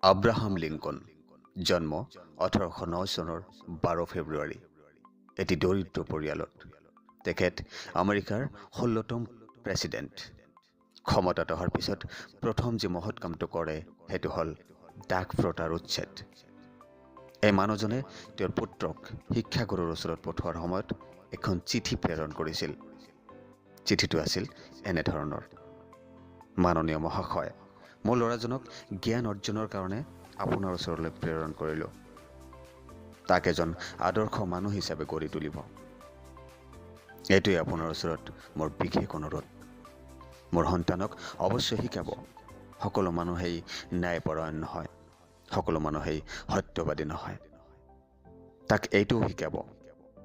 Abraham Lincoln, জন্ম 1809 চনৰ 12 ফেব্ৰুৱাৰী, এটি দৰিদ্ৰ পৰিয়ালত। তেখেত আমেৰিকাৰ 16তম প্ৰেছিডেণ্ট। ক্ষমতাত অহাৰ পিছত প্ৰথম যি মহৎ কামটো কৰে, সেইটো হ'ল দাস প্ৰথাৰ উচ্ছেদ। এই মানুহজনে তেওঁৰ পুত্ৰক শিক্ষাগুৰুৰ ওচৰত পঠোৱাৰ সময়ত এখন চিঠি প্ৰেৰণ কৰিছিল। চিঠিটো আছিল এনেধৰণৰ: মাননীয় মহাশয়, মোৰ ল'ৰাজনক জ্ঞান অৰ্জনৰ কাৰণে আপোনাৰ ওচৰলৈ প্ৰেৰণ কৰিলোঁ। তাক এজন আদৰ্শ মানুহ হিচাপে গঢ়ি তুলিব, এইটোৱে আপোনাৰ ওচৰত মোৰ বিশেষ অনুৰোধ। মোৰ সন্তানক অৱশ্যে শিকাব, সকলো মানুহেই ন্যায়পৰায়ণ নহয়, সকলো মানুহেই সত্যবাদী নহয়। তাক এইটোও শিকাব,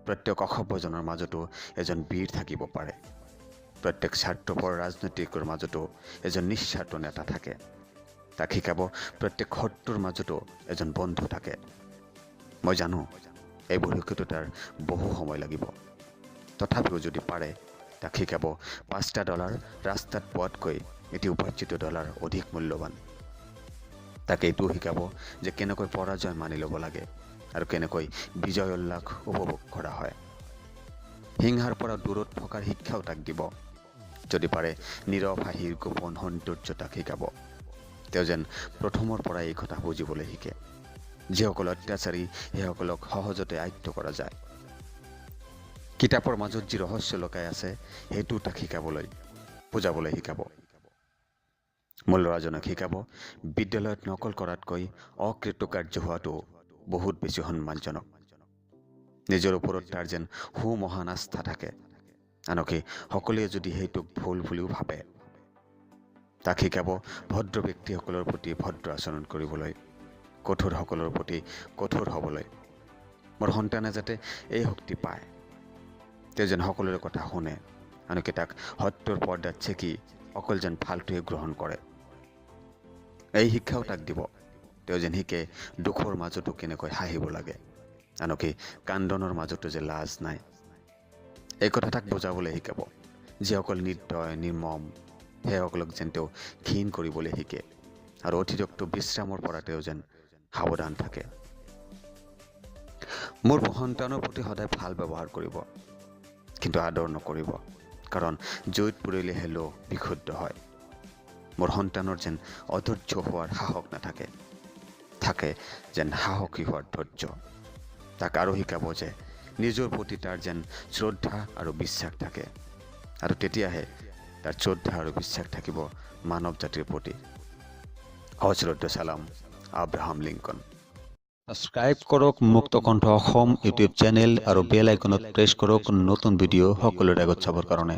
প্ৰত্যেক অসভ্যজনৰ মাজতো এজন বীৰ থাকিব পাৰে, প্ৰত্যেক স্বাৰ্থপৰ ৰাজনীতিকৰ মাজতো এজন নিস্বাৰ্থ নেতা থাকে। তাক শিকাব, প্ৰত্যেক শত্ৰুৰ মাজতো এজন বন্ধু থাকে। মই জানো, এইবোৰ শিকোঁতে তাৰ বহু সময় লাগিব। তথাপিও যদি পাৰে তাক শিকাব, 5টা ডলাৰ ৰাস্তাত পোৱাতকৈ এটি উপাৰ্জিত ডলাৰ অধিক মূল্যৱান। তাক এইটোও শিকাব যে কেনেকৈ পৰাজয় মানি ল'ব লাগে আৰু কেনেকৈ বিজয় উল্লাস উপভোগ কৰা হয়। হিংসাৰ পৰা দূৰত থকাৰ শিক্ষাও তাক দিব। যদি পাৰে নীৰৱ হাঁহিৰ গোপন সৌন্দৰ্য তাক শিকাব। তেওঁ যেন প্ৰথমৰ পৰাই এই কথা বুজিবলৈ শিকে, যিসকল অত্যাচাৰী সেইসকলক সহজতে আয়ত্ব কৰা যায়। কিতাপৰ মাজত যি ৰহস্য লুকাই আছে, সেইটো তাক শিকাবলৈ, বুজাবলৈ শিকাব। মোৰ ল'ৰাজনক শিকাব, বিদ্যালয়ত নকল কৰাতকৈ অকৃতকাৰ্য হোৱাটো বহুত বেছি সন্মানজনক। নিজৰ ওপৰত তাৰ যেন সুমহান আস্থা থাকে, আনকি সকলোৱে যদি সেইটোক ভুল বুলিও ভাবে। তাক শিকাব ভদ্ৰ ব্যক্তিসকলৰ প্ৰতি ভদ্ৰ আচৰণ কৰিবলৈ, কঠোৰসকলৰ প্ৰতি কঠোৰ হ'বলৈ। মোৰ সন্তানে যাতে এই শক্তি পায়, তেওঁ যেন সকলোৰে কথা শুনে, আনকি তাক সত্যৰ পৰ্দাত চেকি অকল যেন ভালটোৱে গ্ৰহণ কৰে। এই শিক্ষাও তাক দিব, তেওঁ যেন শিকে দুখৰ মাজতো কেনেকৈ হাঁহিব লাগে, আনকি কান্দনৰ মাজতো যে লাজ নাই। এই কথা তাক বুজাবলৈ শিকাব, যিসকল নিৰ্দয়, নিৰ্মম, সেইসকলক যেন তেওঁ ঘিণ কৰিবলৈ শিকে আৰু অতিৰিক্ত বিশ্ৰামৰ পৰা তেওঁ যেন সাৱধান থাকে। মোৰ সন্তানৰ প্ৰতি সদায় ভাল ব্যৱহাৰ কৰিব, কিন্তু আদৰ নকৰিব, কাৰণ জুইত পুৰিলেহে লো বিশুদ্ধ হয়। মোৰ সন্তানৰ যেন অধৈৰ্য হোৱাৰ সাহস নাথাকে, থাকে যেন সাহসী হোৱাৰ ধৈৰ্য। তাক আৰু শিকাব যে নিজৰ প্ৰতি তাৰ যেন শ্ৰদ্ধা আৰু বিশ্বাস থাকে আৰু তেতিয়াহে তাৰ শ্ৰদ্ধা আৰু বিশ্বাস থাকিব মানৱ জাতিৰ প্ৰতি। সশ্ৰদ্ধ চালাম, আব্ৰাহাম লিংকন। ছাবস্ক্ৰাইব কৰক মুক্তকণ্ঠ অসম ইউটিউব চেনেল আৰু বেল আইকনত প্ৰেছ কৰক নতুন ভিডিঅ' সকলোৰে আগত চাবৰ কাৰণে।